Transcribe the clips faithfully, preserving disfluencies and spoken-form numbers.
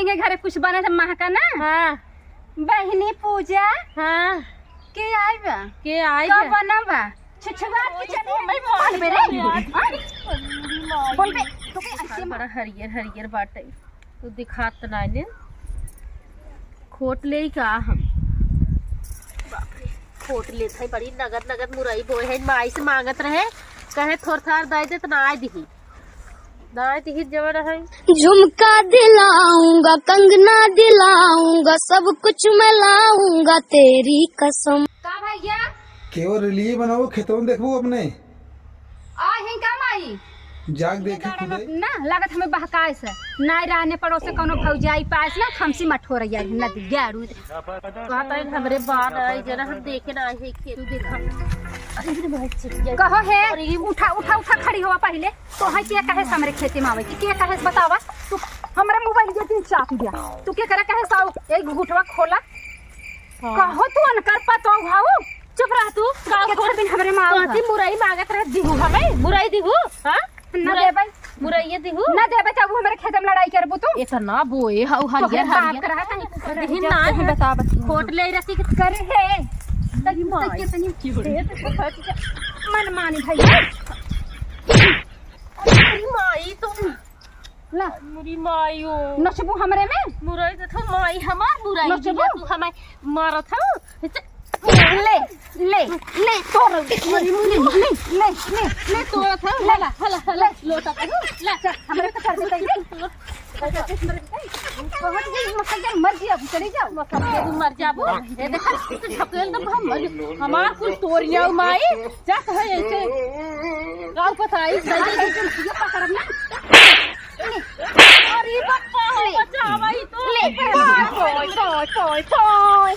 के घरे कुछ बना था महका ना। हाँ। बहिनी पूजा। हाँ। के आई बा? के आई का बा? बना बा? छुछुआत के चले। मैं मार बे रे। हाँ? बोल बे, तू के ऐसे बड़ा हरियर हरियर बाटे। तू दिखात ना ने। खोट ले का हम? बाप रे, खोट लेत है, बड़ी नगद नगद मुरई बोए है, माई से मांगत रहे, कहे थोर थार दे दे त ना दिही। दाई तिहित जवन है। झुमका दिलाऊंगा, कंगना दिलाऊंगा, सब कुछ मैं लाऊंगा तेरी कसम। का भैया? केवल रीलिये बनाओ, खेतवन देखबू अपने। आ हिंका माई। जाग ये देखे गाड़ा खुदे। ना, लागत हमें बहकाए से। नाई रहने पड़ोस से कोनो भौजाई पास ना, खमसी मठोर यार, ना दिया रूद। कहत है हमरे बान है, जना हम देखे ना आए हैं खेत। तू देखा। अरे रे भाई, चल गया। कहो हे, अरे ये उठा, उठा, उठा, खड़ी होवा पहिले। तो है के कहे से हमरे खेते में आवे के? के कहे से बतावा? तू हमरा मोबाइल के दिन चाप दिया। तू के करे कहे से आओ, एक घुटवा खोला। हाँ। कहो तू अनकर पतो भाऊ। चुप रह तू। का के खोल? दिन हमरे माँ कथी मुरई मांगत रहे, दिहू हमें? मुरई दिहू? हाँ? ना मुरई, देबै। मुरई ये दिहू? ना देबै, तब हमरे खेत में लड़ाई करबू तू। इतना बोए हऊ तोहरे हरियर बाप हरियर। का रहा कहीं कुछ दिहिन ना। बतावत हूँ। खोट ले रखी के करे है। तनी माई। तनी मन मानी भैया। अरे माई तो ला। मुरी माई ओ। नचबू हमरे में? मुरई तो था माई हमार मुरई नचबू? दिया तू हमें मारत हऊ। ले, ले, ले, तोर, ले, ले, ले, ले, ले, तोर था, हला, हला, हला, लोटा था, ला, चल, हमरे तो कर देते हैं। पहुंच गई, मक्का मर गया, चली जाओ। मक्का मर जाबो। ए देखा, तू ढकेल दे, हम मर गए। हमार कुल तोरिया माई, जा कहे ऐसे। गाँव पता आई, ये पकड़ ना। अरे बप्पा हो, ले। बचावा ई तो। ले। पोय, पोय, पोय, पोय।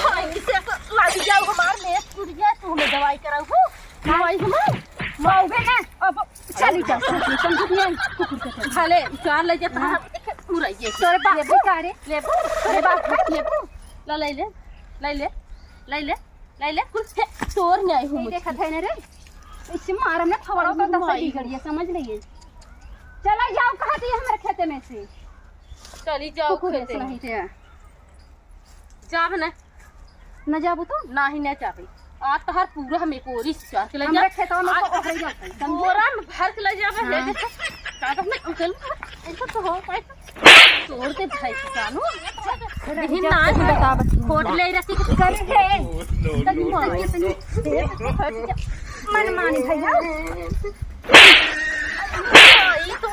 भाई से तो लाग जाओ हमार में टूट गया, तू हमें दवाई कराऊ हो। दवाई हमें। मौबे ना, अब चली जाओ, समझ नहीं आई, कुकुर के चल। भले, चार ले जाता हाँ। है, एक मुरई ये। तोरे बाप लेबू? का रे? लेबू? तोरे बाप का? लेबू? ला, ले ले, ले ले, ले ले। लैले कुल फे-, तोर नहीं हूँ नहीं मुझे। देखत है ना रे, इसे मारम ना थोड़ा सा दस माई। बिगड़िया, समझ लिए। चला जाओ, कहा दिए हमारे खेते में से। चली जाओ कुकुर खेते ऐसे में। नहीं थे। जाब ना। न जाबू तो? नाही ना जाबे। आज तो हर पूरा हमें कोरी से चार के ले हमरे जा। खेतवा में आज तो ओखरे जाता है, समझे? बोरा में भर के ले जाबे, ले हाँ। देखो। कागज में उठल, इनको तो हो पाए। तोड़ दे भाई किसानो। देखिन ना, बतावत हूँ। खोट ले रखी के करे है। तनी माई। मन मानी भैया। माई तो।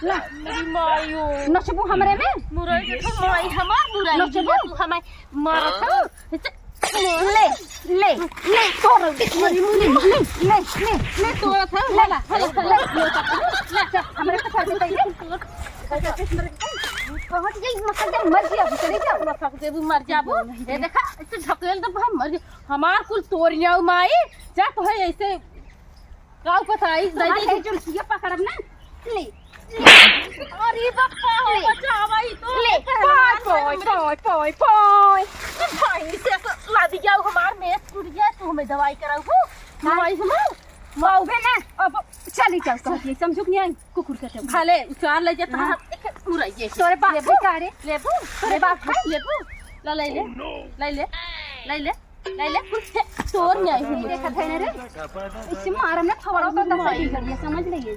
ला। मेरी माई हो। नचबू हमरे में? मुरई देखो, माई हमार मुरई नचबू? दिया, तू हमें मारत हो। ले, ले, ले, तोड़ दे। ले, ले, ले, ले, ले, तोड़ था, ले, ले, ले, ले, ले, चल, हमरे के साथ में जाइए। पहुंच गई, मक्का जब मर गया, चले जाओ। मक्का जब मर जाबो, ये देखा, इसे ढकेल दे, हम मर गए। हमार कुल तोरिया माई, जा तो है ऐसे गाँव पता आई, तोहार दे दे। है जुल्फिया पकड़ब ना, ले, ले। अरे बप्पा हो, ले। बचावा ई तो। ले, पहलवान पोय, पोय, हमरे। पोय, पोय, पोय। भाई से तो ला दिया हमार में टूट गया, तू हमें दवाई कराऊ हो। हाँ। दवाई हमार। मौबे ना, अब चली जाओ, कहती है, समझू कि नहीं आई? कुकुर के चल। भले, उचार ले जाता हाँ। है, एक मुरई ये। तोरे बाप लेबू? है का रे? लेबू? तोरे बाप है? लेबू? ला, ले ले। ले ले। ले ले। ले ले, कुल फे-, तोर नहीं आई हूँ। देखत है ना रे? इसे मारम ना, थोड़ा सा दस माई। बिगड़िया, समझ लिए।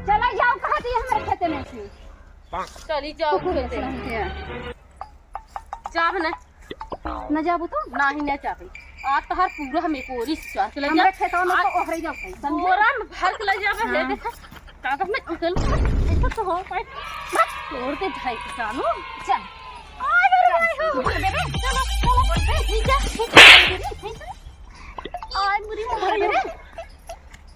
चला जाओ, कहा दिए हमारे खेते में से। चली जाओ कुकुर खेते। ऐसे नहीं है। जाब ना। न जाबू तो? नाही ना जाबे। आज तो हर पूरा हमें कोरी से चार के ले हमरे जा। खेतवा में आज तो ओहरे जाता है, समझे? बोरा में भर के ले जाबे, ले हाँ। देखा। कागज में उठल, ऐसा तो हो पाए। बस तोड़ दे भाई किसानो। चल। आय, अरे, आय, हो, उठ बे, चलो, चलो, उठ बे, ठीक है, ठीक है, ठीक है। आय, मुरी, मुरी, मुरी।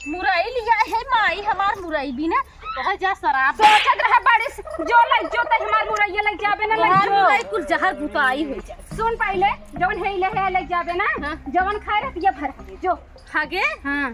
मुरई लिया है माई, हमार मुरई भी ना, कहे जा शराब। सोचत रहे बारिश, जो लग जो तक हमार मुरई लग जाबे ना, लग हमार जो। मुरई कुल जहर बुताई हो जाए। सुन पहले, जवन है ले है लग जाबे ना, हाँ। जवन खाए रहती है भर के, जो। खागे? हाँ।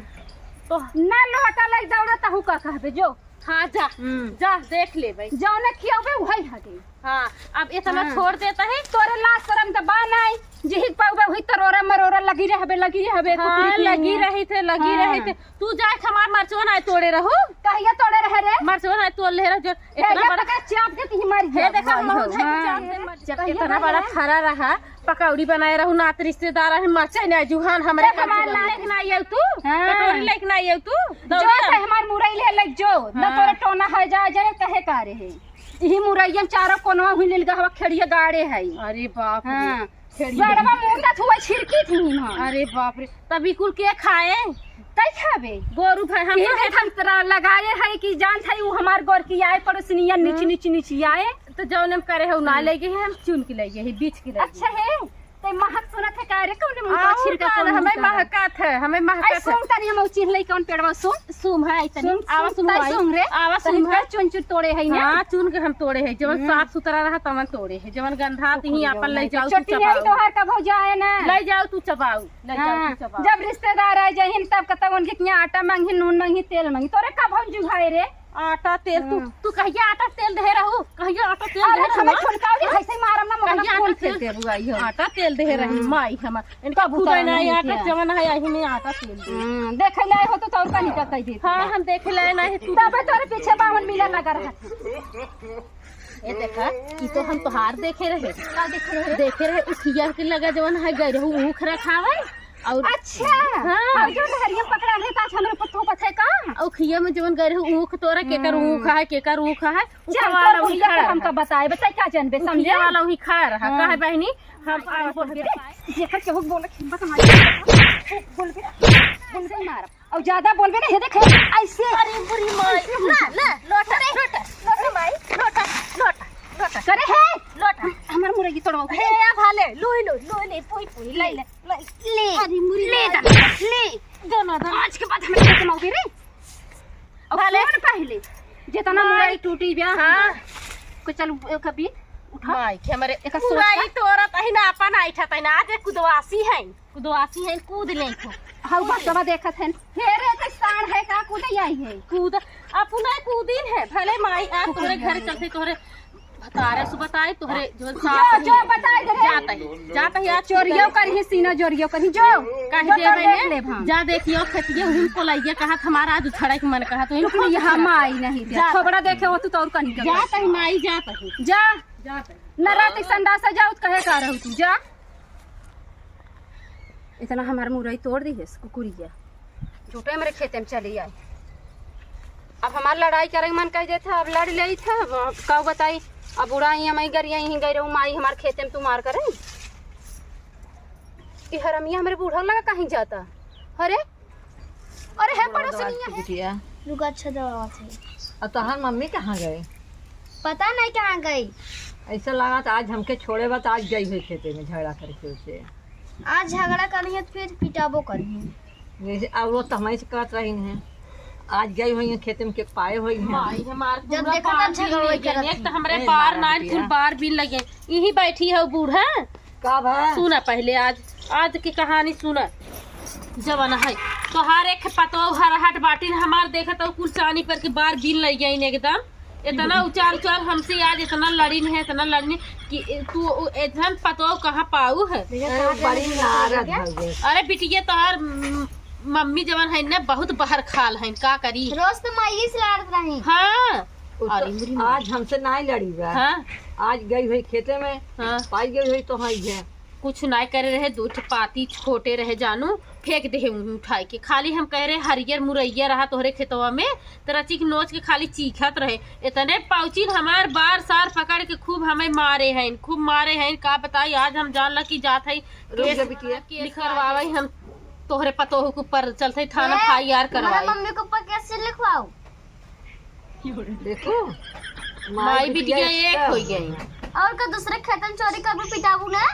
तो ना लोटा लग दौड़ा, तहू का कहबे, जो। हाँ, जा, हम्म। जा, देख लेबै। जौने खियौबे, उहै हटे। हाँ, अब इतना हाँ। छोड़ देता है। तोरे लाज शरम त बा नाई, जिहिक पाउबे, उही तरोरा मरोरा लगी रहबे, लगी रहबे, हाँ, कुकुरी के लगी नियन। रही थे, लगी हाँ। रही थे। तू जाए हमार मरचो ना तोड़े रहू। कहिया तोड़े रहे रे? मरचो ना तोड़ ले रह जो, हे, इतना ये बड़ा पकड़ चाप के ती मर हे, जा। देखा, भाई मौत हो। है, हाँ। चाप से मर जा। कहिया इतना बड़ा बने? फरा रहा, पकौड़ी बनाए रहू, नात रिश्तेदार है, मरचा ना जुहान हमरे देख, हमार कब्जे में। लायक ना आइयो तू, हाँ। पकौड़ी लायक ना आइयो तू, जो दौड़े चाहे रह। हमार मुरई ले, ले जो, न हाँ। तोरे टोना है, जा, जा, कहे का रहे। इही मुरैया में चारों कोनवा हुई नीलगहवा खेड़िया गाड़े है। अरे बाप रे। हाँ। खेड़िया। गड़वा मुंडा थुआ छिड़की थी हम। अरे बाप रे, तब ई कुल के खाए? कई खाबे? गोरू भाई, हम इहे तो देख हम तोरा लगाए है कि जान था उ हमार गोर की आए पड़ोसनिया नीच, हम्म। नीच, नीच आए। तो जौन हम करे हो ना हम्म। ले गए हैं, हम चुन के ले गए हैं, बीच के ले गए। अच्छा है, ते महक सुनत है का रे, कौन मुंह और छिड़का का कौन हमें मुंह का? महकत है, हमें महकत आई है। सुन तनी हम चिन्ह ले कौन पेड़वा सुन? सुम है, आई तनी। सुन, आवा सुन, सुन ताई भाई। सुन रे। आवा तनी सुन भाई। चुन चुन तोड़े है ना? हाँ, चुन के हम तोड़े है। जवन हम्म। साफ सुथरा रहा तवन तोड़े है। जवन गंधा तो तिही आपन ले जाओ तू चोटी चबाओ। यही तोहार का भौजा है ना? ले जाओ तू चबाओ। ले जाओ हाँ। तू चबाओ। जब रिश्तेदार आ जाहिन तब कतौ उनके किया आटा मांगी, नून मांगी, तेल मांगी। तोरे का भौज जुहाए रे? आटा तेल तू, हाँ। तू कहिया आटा तेल दे रहू? कहिया आटा तेल अरे दे हमें रहू? ठुनकाओ के कैसे मारम ना, मतलब कहिया कौन आटा तेल? खेते बुआई हो? आटा तेल दे रही हम्म। माई हमार। इनका कब खुदा उतारा ना नहीं आटा किया? जवन है, यही में आटा तेल दे। हम्म, देखे लाए हो तो, तो और का निकल कह देती हाँ, है। हम देखे लाए ना है, तू तबे तोरे पीछे बावन मिला लगा रहा। ये देखा, ई तो हम तोहार देखे रहे। का देखे रहे? देखे रहे, उखिया के लगा जवन है, गए रहू, ऊख रखावे। और अच्छा, हाँ। और जो हरिया पकड़ा रहे, तो आज हमरे पत्तों पर थे का? उखिया में जवन गए रहू, ऊख तोरा, केकर हम्म। ऊख है, केकर ऊख है, चल, उखिया तोर वाला उही बुढ़िया के खड़ा हमका रहा। बताए, बताए का जानबे, उखिया समझे? वाला उही खड़ा रहा। हाँ। काहे बहिनी? हम हाँ, बोल बे रे। जेकर केहू बोले, हिम्मत हमारी। बोल बे रे। बोल बे मार। और ज्यादा बोलबे ना, हे देख, ऐसे। अरे बुरी माई। ऐसे हो ना, जाए। ना, लोटा, लोटा, लोटा माई, लोटा, लोटा, लोटा। करे है? लोटा। हम-, हमार मुर्गी तोड़वा। हे, या भाले, लुई, लुई, लुई, ले, पुई, पुई, ले, ले, ले। ले। अरे मुरी ले, माई। ले। दोनों, दोनों। आज के बाद हमें खत्म हो गई रे। अब भाले। कौन पहले? जितना माई। मुरई टूटी बा। हाँ। को चल, ए, कभी उठा। माई, के हमारे एक सूरज मुरई का। तोरत अहिन, आपन आइठा तहिन, आज एक कुदवासी है। कुदवासी है, कूद ले को। हऊ बसवा देखत है। हे रे, के साढ़ है का, कूदे आई है? कूद, अपना कूदिन है। भले माई, आज तोरे घर चलते, तोरे भतारे सु बताई, तोहरे जो जो, सास जो है, बताई दे रे। जात ही, जात ही, आज चोरियो करही, सीना जोरियो करही, जो। कह जो दे तो बहने, देख ले भान। जा देखियो, खेतिए हुन को लइया कहा, हमारा आज उछड़े के मन कहा, तो इनको रुक, यहाँ माई नहीं दे। जा। थोबड़ा देखे हो तू तो और कहीं का जात ही, माई जात ही। जा। जात ही। न रात एक संडास जाओ, तो कहे का रहू तू, जा। इतना हमार मुरई तोड़ दिहेस कुकुरिया, झूठे हमरे खेते में चली आई। अब हमार लड़ाई करे के मन कह देत है, अब लड़ लेत है। अब, अब का बताई, अब बूढ़ा ही हमें गरिया ही गई रहू, माई हमार खेते में तू मार करे। ई हरमिया हमरे बूढ़ा लगा कहीं जाता। अरे, अरे है पड़ोसनिया है। बिटिया। रुक, अच्छा दवा थे। अब तोहार मम्मी कहाँ गए? पता नहीं कहाँ गई। ऐसा लगा था आज हमके छोड़े बा, तो आज गई हुई खेते में झगड़ा करके उसे। आज झगड़ा करी है तो फिर पिटाबो करी है। जैसे अब वो तो हमारे से कहत रही हैं, आज गई हुई हैं खेते में के पाए हुई हैं। माई हमार जब पूरा देखा था बार झगड़ा बीन वही लगे, करत एक तो थी। हमरे ए, बार मारा नाइन बिटिया। कुल बार बीन लगे, यही बैठी है बूढ़ा। का भा? सुना पहले आज, आज की कहानी सुना। जवन है, तोहार एक पतोह हरहट बाटिन, हमार देखत हो कुल चानी पर के बार बीन लइ गइन एकदम। इतना उचार उचार हमसे आज इतना लड़िन है, इतना लड़िन कि तू उ-, इतन पतोह कहाँ पाऊ है? अरे, बड़ी नारद हवे। अरे बिटिया, तोहार म-, मम्मी जवन है ना, बहुत बहर खाल है, का करी? रोज तो माई से लड़त रही। हाँ। उ तो अरे, मेरी माँ। आज हमसे नाई लड़ी बा। हाँ। आज गई हुई खेते में, हाँ। पाई गई हुई तो हाँ ये। कुछ नाई करे रहे, दो ठे पाती छोटे रहे जानू, फेंक देहे उन्हीं उठाए के। खाली हम कह रहे हरियर मुरैया रहा तोहरे खेतवा में, त रची के नोच के खाली चीखत रहे। इतने पाउचिन हमार बार सार पकड़ के खूब हमें मारे हैं, खूब मारे हैं। का बताई, आज हम जान ला कि जात है रुक केस जा बिटिया। केस करवावे हम तोहरे पतोह के ऊपर चलते थाना ए, एफ आई आर तुम्हारा करवाई। मम्मी के ऊपर केस लिखवाओ। देखो, माई बिटिया एक होइ गई। और का दूसरे खेतन चोरी करबू पिटाबू ना?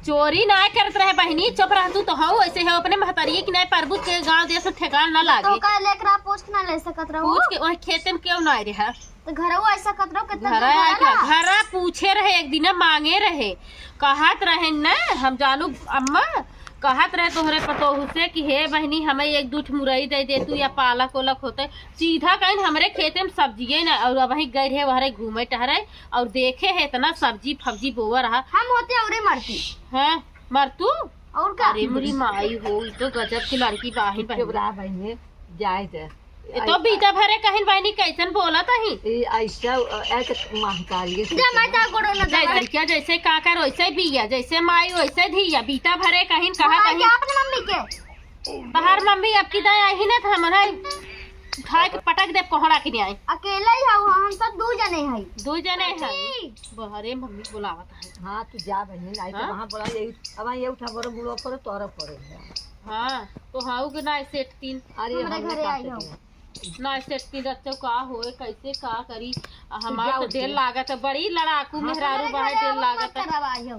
चोरी ना करत रहे बहिनी, चुप रह तू तो हऊ, ऐसे है अपने महतरिये की नहीं परबू के गांव देश में ठेकान ना लागे। तो का लेकर आप पूछ के ना ले सकत रहो? पूछ के वही खेते में क्यों ना रहा? तो घरवा ऐसा कतरो कितना घरा दूर आके घरा ना, घरा पूछे रहे, एक दिन मांगे रहे, कहत रहे न, हम जानू अम्मा, कहत रहे तोहरे पतोहू से कि हे बहिनी, हमें एक दू ठो मुरई दे दे तू, या पालक ओलक होते। सीधा कहिन हमरे खेते में सब्जिये ना, और अबहीं गए रहे वहरे घूमे टहरे, और देखे है इतना सब्जी फब्जी बोआ रहा। हम होते औरे मरती। हैं, मर तू? और का? अरे मोरी माई हो, ई तो गजब की लड़की बाहिन चुप बहिन। रहा बहिनी, जाए दे। ए तो बीता भरे कहिन बहिनी, कैसन बोलत ही? ई ऐसा, अ, ऐसे महतारी से जा, मैं तो गोड़ो न जैसे दबाई। लड़किया जैसे काकर वैसे बिया, जैसे माई वैसे धिया। बीता भरे कहिन, कहा सुनाई कहिन। क्या अपने मम्मी के? तहार मम्मी अब की दाई आई ना, तो हम ना उठाए के पटक देब कोहड़ा के न्याय। अकेले ही हऊ, हम सब दू जने हई। दू जने हई। जी। बहरे मम्मी बुलावत है। हाँ, तू जा बहिनी, नहीं तो हाँ? वहाँ बोला, यही, अब ये उठा, बड़ो बुढ़ो करो, तोरा पड़े है। हाँ, तो हाँ, उ ना सेट तीन। अरे, हमरे हमने घरे का आई सेट हो। ना सेट तीन रच्चो का होए, कैसे का करी? आ, तू हमार जा तो उठ डेर के। लागत है, बड़ी लड़ाकू हाँ, मेहरारू हमरे बाहे, घरे डेर आवत लागत है। मत करब, आई हो।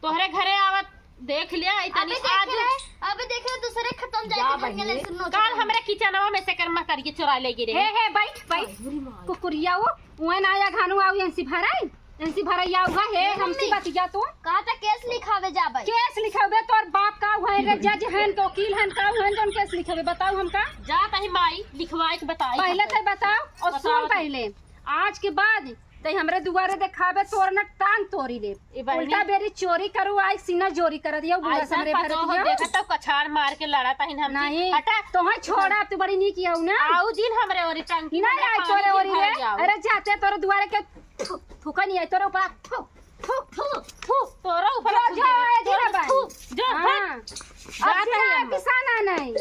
तोहरे घरे आवत देख लिया, ई तनी अबे देख आज ले, अबे देख ले, दूसरे खत्म जा जाए के बहिनी। ढंग ले सुनो काल तो। हमरे किचनवा में से कर महतारी के चोरा ले गिरे। हे, हे, बैठ, बैठ। अरे माई। कुकुरिया वो, उहे ना आया घानू आऊ एनसी भराई, एनसी भराई आऊ है, हे, हमसे मम्मी। बतिया तू। कहा था केस लिखावे जाबे। केस लिखावे तोर बाप का हुए रे, जज हन के वकील हन का हुए जौन केस लिखावे बताऊ हमका। जा तही माई लिखवाए के बताई पहले हमका। ते बताओ और बताओ सुन तो। पहले। आज के बाद तई हमरे दुआरे देखाबे, तोर न टांग तोरी ले। ए बहिनी। उल्टा बेरी चोरी करू, आई सीना जोरी कर दियो, बुला ऐसा हमरे भर पतो हो दियो। देखा तब कछाड़ मार के लड़ा तहिन हम नहीं, हटा। तोहे छोड़ा, तू बड़ी नीक हऊ ना। आऊ दिन हमरे ओरी टंकी नहीं में आई खाली तोरे दिन ओरी भर ले। जाओ। अरे जाते तोरे दुआरे के थू-, थूका नहीं आई तोरे ऊपर, थू, थू, थू, थू, तोरे ऊपर जो, थू जो, दे, ए तोरे जीरा थू, बन। जो, हाँ। हट। अब जात जा, नहीं हम। पिसाना नहीं।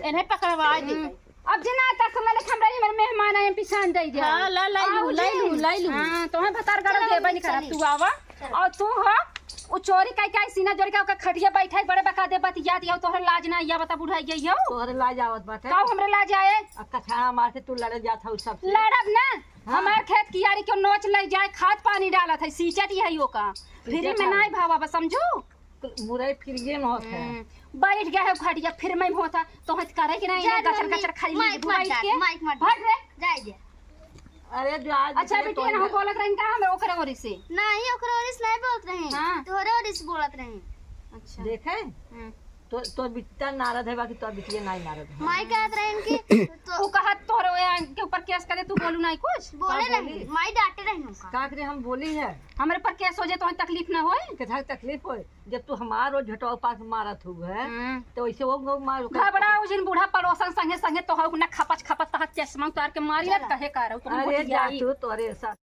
इन्हें पकड़वा दे। हम्म। अब जे ना तक मलिक हमरा ही मेहमान आए, पिसान दे दे। हाँ, ला, ला, आऊ लू, ला, जी। लू, ला, लू। हाँ, तोहे भतार गड़ा चलो, देबे नहीं करब, चली। तू आवा। चलो। और तू हो, उ चोरी कई कई सीना जोरी के ओकर खटिया बैठा बड़े बका दे बतिया दिया, तोहरे लाज ना आया, बता बुढ़ाई गई हो। तोहरे लाज आवत बाटे। का हमरे लाज आए? आ कछाड़ा मार के तू लड़े जात हऊ सबसे। लड़ब ना, हाँ। हमार खेत कियारी के नोच ले जाए, खाद पानी डालत है, सींचत ही है ओका। फ्री सींचत में है। नाई भावा बस समझू। मुरई फिर गेम होत है। हम्म, बैठ गया है खटिया, फिर मैं होता, तो हत करे कि नहीं, जा ना गचर मम्मी, गचर खाली माइक नींबू मत बैठ डाल, के। माइक मत हट रे। जाए दे। अरे जा, अच्छा, जितने बिटिया, तो हम बोलत रही का, हम ओकरे ओरी से? नहीं, ओकरे ओरी से नहीं बोलत रही। हाँ। तोहरे ओरी से बोलत रही। अच्छा। देखे? हम्म। तो, तो बिटिया नारद है, बाकी तो बिटिया नहीं नारद है। माई कहत रही कि तो उ कहत तोहरे ओया के ऊपर केस करे, तू बोलू नहीं कुछ? बोले का नहीं, बोली? माई डांटे रही हमका। का करे हम बोली है? हमरे पर केस हो जाए तो तकलीफ ना होए? कितना तकलीफ होए? जब तू हमार रोज झटवा पास मारत हुए, हम्म। तो वैसे वो, वो मार घबराऊ जिन बूढ़ा पड़ोसन संगे संगे तोहर ना खपच खपच तहत चश्मा उतार के मारी चला। कहे का रहू, तुम अरे जा बतियाई। तू तोरे सा-